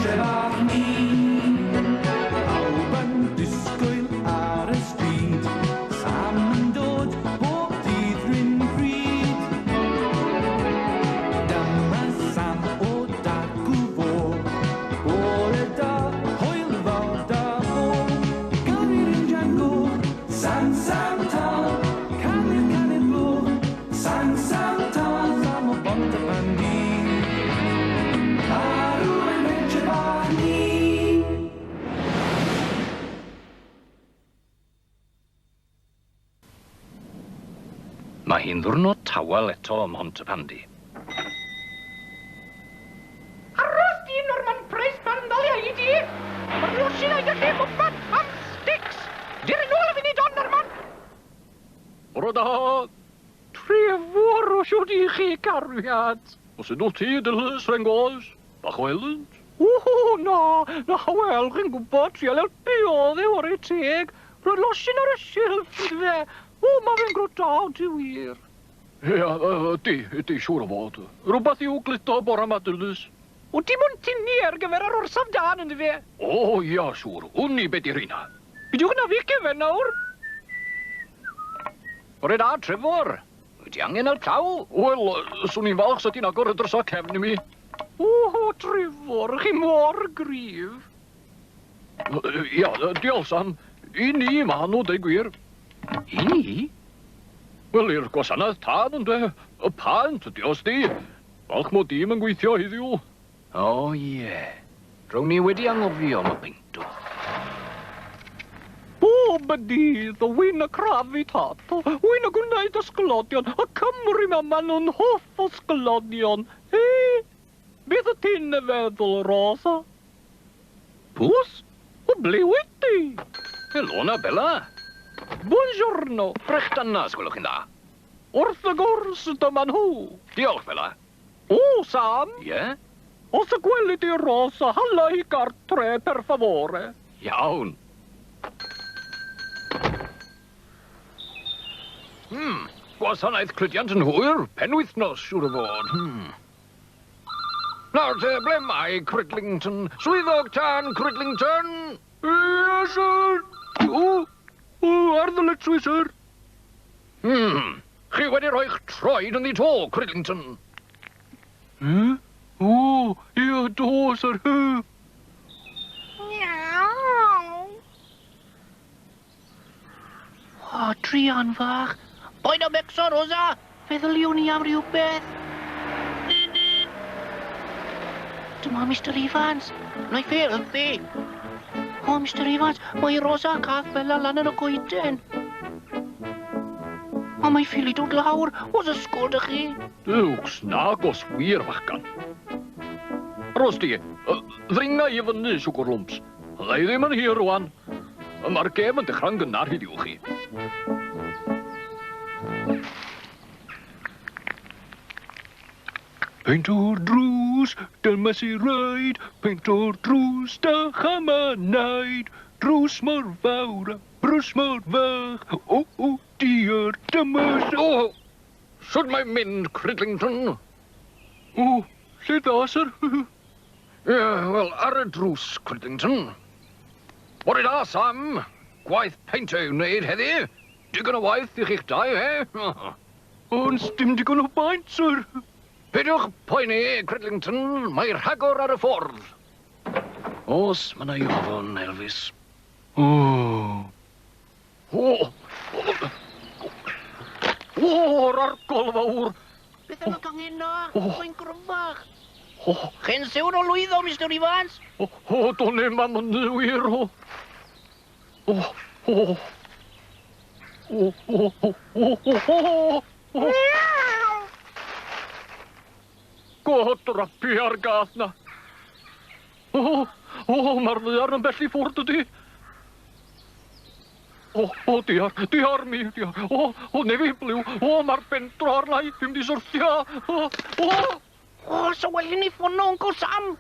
pentre bach ni. Pawb yn disgwyl ar y stryd, Sam yn dod bob dydd rhywun pryd. Dyma Sam o dacw fo, bore da, hwyl fawr da fo. Gyrru'r injan goch, Sam, Sam tân, canu'r canu'r gloch, Sam, Sam tân, Sam o Bontypandy. Arw ein pentre bach ni. Mae hi'n ddiwrnod tawel eto ym Mhontypandy. Aros di, Norman Price, pan ddalia i di! Mae'r losin a'i lle bobman am sticks! Dir yn ôl y funud on, Norman! Bore da! Trefor, os yw di chi, cariad! Os ydw ti, Dilys, Rengos, bach o helynt? O, na, na, wel, chi'n gwybod, trial helpu oedd e, ware teg. Roedd losin ar y silff, yndyfe? O, mae fe'n grwt da, ti wir. Ia, ydy, ydy, siŵr o fod. Rhywbeth i'w gludo bore yma, Dilys. O, dim ond tynnu ar gyfer yr orsaf dân, yndyfe? O, ia, siŵr. Wn i be di rheina. Pidiwch na fi cefen nawr. Bore da, Trefor. Wyt ti angen help llaw? Wel, swn i'n falch sa ti'n agor y drysa cefn i mi. O, Trefor, chi mor gryf. Ia, diolch, Sam. I ni ma nhw, deud gwir. I ni? Wel, i'r gwasanaeth tân, ynde. Y paent ydi os di. Falch mod i'm yn gweithio heddiw. O, ie. Rown ni wedi anghofio am y peintwr. Bob y dydd, wy'n y crafu tato, wy'n y gwneud ysglodion, y Cymry ma, ma nhw'n hoff o sglodion. He, beth y ti'n ei feddwl, Rosa? Pws? O ble wyt ti? Helo na, Bella. Buongiorno. Brechdanna, gwelwch chi'n dda. Wrth y gwrs, dyma nhw. Diolch, Bella. O, Sam. Ie? Os y gweli di Rosa, hala hi gartre, per favore. Iawn. Gwasanaeth cludiant yn hwyr, penwythnos, siŵr o fod. Nawr te, ble mae Cridlington? Swyddog tân Cridlington! Ie, sir! O, o, ar ddyletswydd, sir. Chi wedi rhoi'ch troed yn ddi to, Cridlington. O, ie, do, sir. O, druan fach. Boed o becso, Rosa. Feddyliwn i am rhywbeth. Dyma Mr Evans. Wna i helpu. O, Mr Evans, mae Rosa a cath Bella lan yn y goeden. O, mae ffili dod lawr. Oes ysgol dych chi? Dewch, nag os wir, fachgan. Ros di, ddringa i fyny, siwgr lwmps. Fydda i ddim yn hir rwan. Mae'r gêm yn dechrau'n gynnar heddiw chi. Peintwr drws, dyma sy raid. Peintwr drws, dach am y naid. Drws mor fawr a brws mor fach. O, o, diar, dyma sy... O, sut mae'n mynd, Cridlington? O, lle dda, sir? Ie, wel, ar y drws, Cridlington. Bore da, Sam. Gwaith peintio i'w wneud heddi. Digon o waith i chi'ch dau, he? Ond dim digon o baent, sir. Peidiwch poeni, Cridlington. Mae rhagor ar y ffordd. Os, mae 'na i ofon, Elvis. O. O! O, yr argol fawr! Beth am y gangen na? Mae'n gryfach. O. Chi'n siwr o lwyddo, Mr Evans? O, o, do'n i'm am hynny wir, o. O, o. O, o, o, o, o, o, o. God, drapu ar gath na. O, o, mae'r ddaear yn bell i ffwrdd dydi. O, o, diar, diar mi, diar. O, o, nefi bliw. O, mae'r bendro arna i, dwi'n mynd i syrthio. O, o. O, so well i ni ffono Uncle Sam.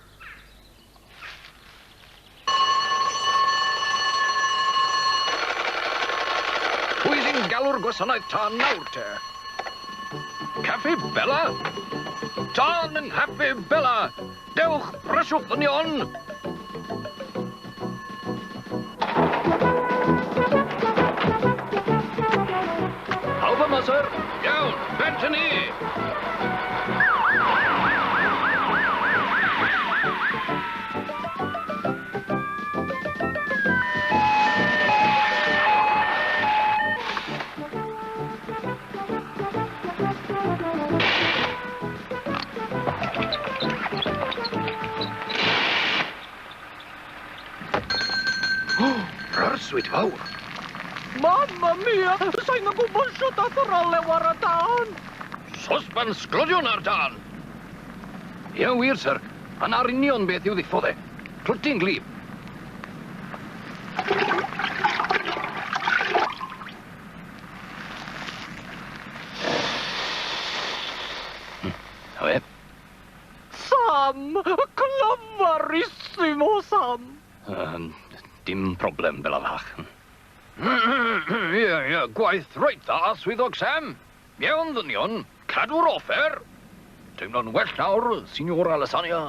Pwy sy'n galw'r gwasanaeth tân nawr te? Caffi Bella? Tân yng Nghaffi Bella! Dewch, brysiwch ddynion! Pawb yma, sir? Iawn, bent yn ni! Arswyd fawr. Mamma mia! Sa i'n gwybod shwt ath yr olew ar y tân. Sosban sglodion ar dân. Ie, wir, sir. A 'na'r union beth yw ddiffodd e. Clwtyn glib. Na fe. Sam! Clyfarissimo, Sam! Dim problem, Bela fach. Ie, ie, gwaith reit dda, swyddog Sam. Iawn, ddynion, cadw'r offer. Teimlo'n well nawr, Signora Lasagna.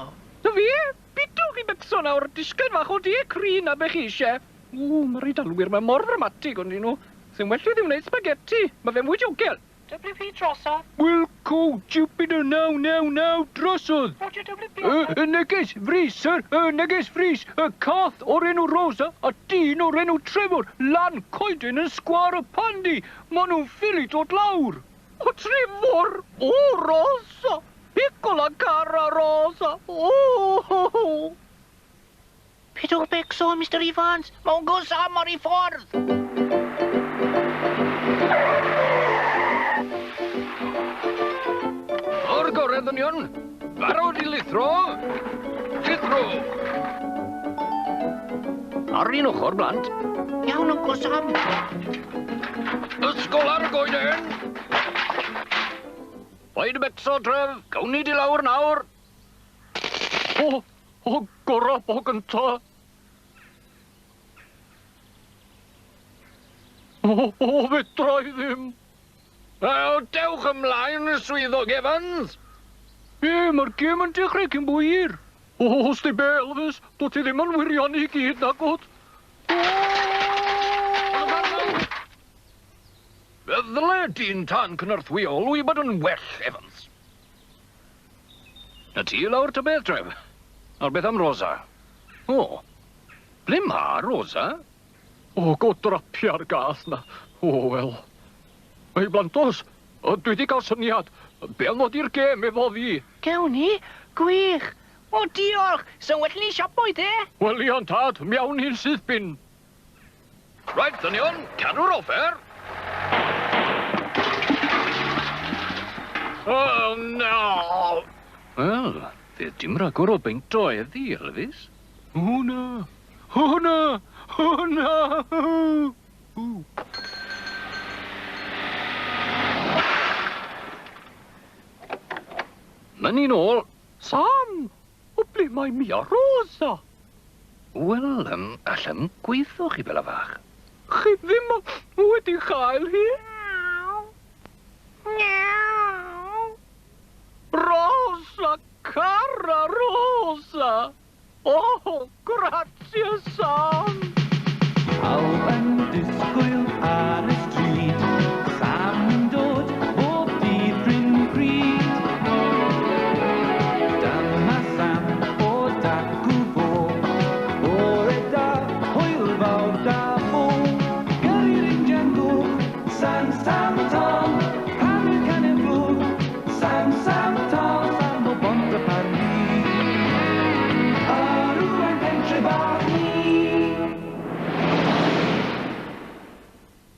Na fi, bitwch i becso nawr, disgyn fach o de crin a be chi eisiau. O, mae'r Eidalwyr, mae mor ddramatig ond nhw. Sy'n well i ddim wneud spaghetti, mae fe'n fwy diogel. WP drosodd. Wilco, Jupiter, 999, drosodd. Roger WP. Neges frys, sir, neges frys. Y cath o'r enw Rosa a dyn o'r enw Trevor lan coeden yn sgwâr y Pandy. Maen nhw'n ffili dod lawr. O, Trevor! O, Rosa! Piccola cara Rosa! O! Pidwch becso, Mr Evans. Mae Uncle Sam ar ei ffordd. O'r gorau, ddynion. Barod i lithro. Llithro. Ar un ochr, blant. Iawn, Uncle Sam. Ysgol ar y goeden. Paid becso, Tref. Gawn ni di lawr nawr. O, o, gora po gynta. O, o, fedra i ddim. Wel, dewch ymlaen, swyddog Evans. Ie, mae'r gêm yn dechrau cyn bo hir. O, os di be, Elvis, dwi ti ddim yn wirion i gyd, nagwt. Fe ddyle dyn tân cynorthwyol wybod yn well, Evans. Na ti lawr ta beth, Tref? A'r beth am Rosa? O, ble ma Rosa? O, go drapia'r gath na. O, wel. Ei, blantos, dwi wedi cael syniad. Be am ddod i'r gêm efo fi? Gewn ni? Gwych. O, diolch. Sy'n well ni siapoedd, e? Wel, iawn, tad. Miawn i'n syth bin. Right, ddynion, cadw'r offer. Oh, no! Wel, fydd dim rhagor o beinto heddi, Elvis. O, na. O, na. O, na. Mynd ni'n ôl. Sam! O, ble mae Mia Rosa? Wel, allan gweithio chi, Bela fach. Chi ddim wedi chael hi? Rosa, cara Rosa! Oh, grazie, Sam! Pawb yn